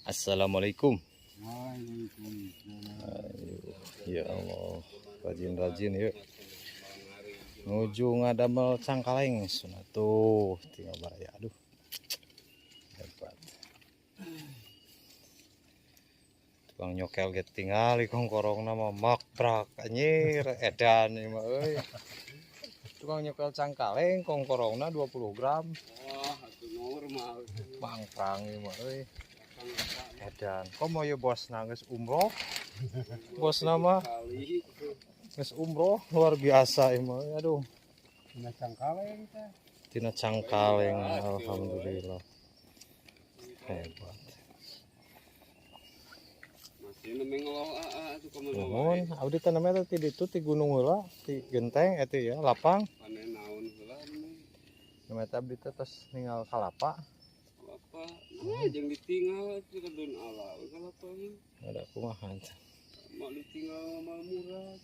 Assalamualaikum. Waalaikumsalam. Ayo, ya Allah, rajin-rajin yuk. Nuju ngadamel cangkaleng sunah tuh tinggal baraya, aduh. Hebat. Tukang nyokel ge tingali kongkorongna mah makbrak anjir, edan ieu mah euy. Tukang nyokel cangkaleng kongkorongna 20 gram. Wah, atuh normal. Mangprang ieu mah euy. Edan. Komo ye bosna geus umroh. Bosna mah Kali geus umroh luar biasa ieu mah. Aduh, tina cangkaleng teh. Tina cangkaleng, alhamdulillah. Hebat. Masih nembe ngeloh aa atuh kumaha. Nuhun, abdi teh namanya teh ti ditu ti gunung heula, ti genteng eta ya, lapang. Panen naon heula nembe. Namanya teh abdi teh tos ninggal kalapa. Kalapa. Nah, jeung ditinggal atuh ka don ala kalapa mah. Ada kumaha. Mau ditinggal mah murah.